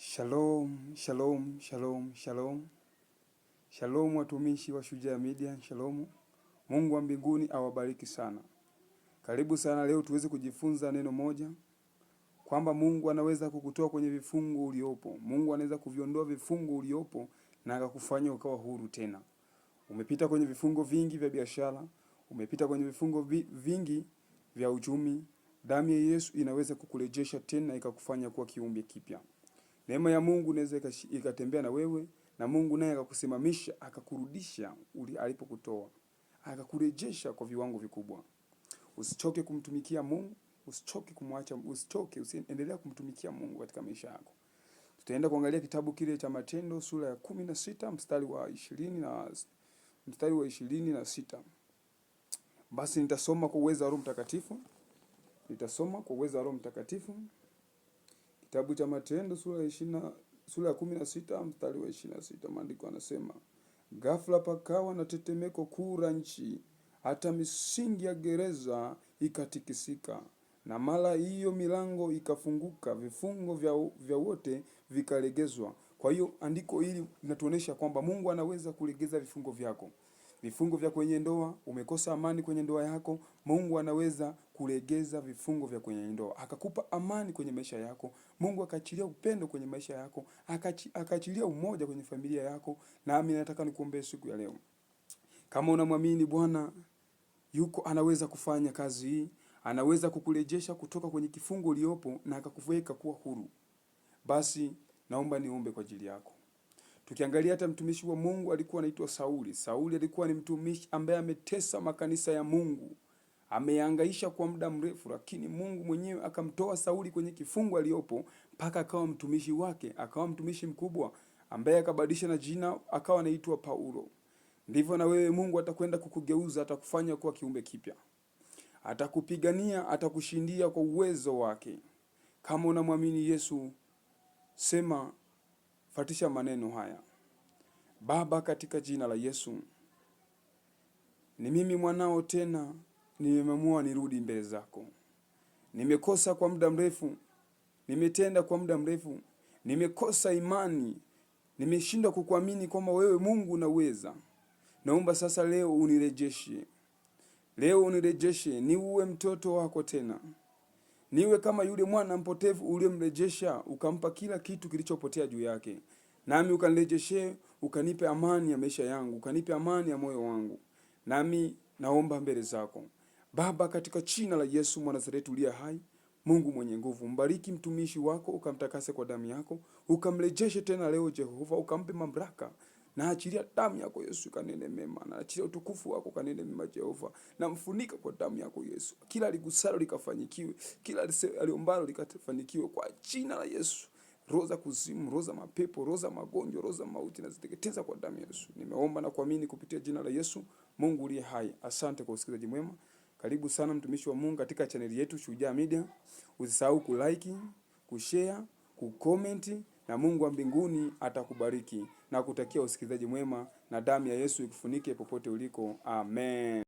Shalom, shalom, shalom, shalom. Shalom watumishi wa Shujaa Media, shalom. Mungu wa mbinguni awabariki sana. Karibu sana leo tuweze kujifunza neno moja kwamba Mungu anaweza kukutoa kwenye vifungo uliopo. Mungu anaweza kuviondoa vifungo uliopo na akakufanya ukawa huru tena. Umepita kwenye vifungo vingi vya biashara, umepita kwenye vifungo vingi vya uchumi. Damu ya Yesu inaweza kukurejesha tena ikakufanya kuwa kiumbe kipya. Neema ya Mungu inaweza ikatembea na wewe na Mungu naye akakusimamisha akakurudisha alipokutoa, akakurejesha kwa viwango vikubwa. Usichoke kumtumikia Mungu, usichoke kumwacha, usichoke, usiendelea kumtumikia Mungu katika maisha yako. Tutaenda kuangalia kitabu kile cha Matendo sura ya 16 mstari wa 20 na mstari wa 26. Basi nitasoma kwa uwezo wa Roho Mtakatifu. Nitasoma kwa uwezo wa Roho Mtakatifu. Kitabu cha Matendo sura ya 16 mstari wa 26, maandiko anasema, ghafla pakawa na tetemeko kuu la nchi, hata misingi ya gereza ikatikisika, na mara hiyo milango ikafunguka, vifungo vya wote vikalegezwa. Kwa hiyo andiko hili linatuonyesha kwamba Mungu anaweza kulegeza vifungo vyako, vifungo vya kwenye ndoa. Umekosa amani kwenye ndoa yako, Mungu anaweza kulegeza vifungo vya kwenye ndoa, akakupa amani kwenye maisha yako. Mungu akaachilia upendo kwenye maisha yako, akaachilia umoja kwenye familia yako. Nami nataka nikuombee siku ya leo, kama unamwamini Bwana yuko anaweza kufanya kazi hii, anaweza kukurejesha kutoka kwenye kifungo uliopo na akakuweka kuwa huru. Basi naomba niombe kwa ajili yako. Tukiangalia hata mtumishi wa Mungu alikuwa anaitwa Sauli. Sauli alikuwa ni mtumishi ambaye ametesa makanisa ya Mungu, amehangaisha kwa muda mrefu, lakini Mungu mwenyewe akamtoa Sauli kwenye kifungo aliyopo mpaka akawa mtumishi wake, akawa mtumishi mkubwa ambaye akabadilisha na jina akawa anaitwa Paulo. Ndivyo na wewe Mungu atakwenda kukugeuza, atakufanya kuwa kiumbe kipya, atakupigania, atakushindia kwa uwezo wake. Kama unamwamini Yesu, sema, fatisha maneno haya: Baba, katika jina la Yesu, ni mimi mwanao tena, nimeamua nirudi mbele zako. Nimekosa kwa muda mrefu, nimetenda kwa muda mrefu, nimekosa imani, nimeshindwa kukuamini kwamba wewe Mungu unaweza. Naomba sasa leo unirejeshe, leo unirejeshe, niuwe mtoto wako tena, niwe kama yule mwana mpotevu uliyemrejesha ukampa kila kitu kilichopotea juu yake, nami ukanirejeshe, ukanipe amani ya maisha yangu, ukanipe amani ya moyo wangu. Nami naomba mbele zako Baba, katika jina la Yesu Mwanazareti uliye hai, Mungu mwenye nguvu, mbariki mtumishi wako, ukamtakase kwa damu yako, ukamrejeshe tena leo Jehova, ukampe mamlaka na achilia damu yako Yesu kanene mema, na achilia utukufu wako kanene mema Jehova, na mfunika kwa damu yako Yesu, kila ligusalo likafanyikiwe, kila aliombalo likafanikiwe kwa jina la Yesu. Roho za kuzimu, roho za mapepo, roho za magonjwa, roho za mauti naziteketeza kwa damu ya Yesu. Nimeomba na kuamini kupitia jina la Yesu. Mungu uliye hai, asante kwa usikilizaji mwema. Karibu sana mtumishi wa Mungu katika chaneli yetu Shujaa Media. Usisahau kulike, kushare, kucomment na Mungu wa mbinguni atakubariki na kutakia usikilizaji mwema na damu ya Yesu ikufunike popote uliko. Amen.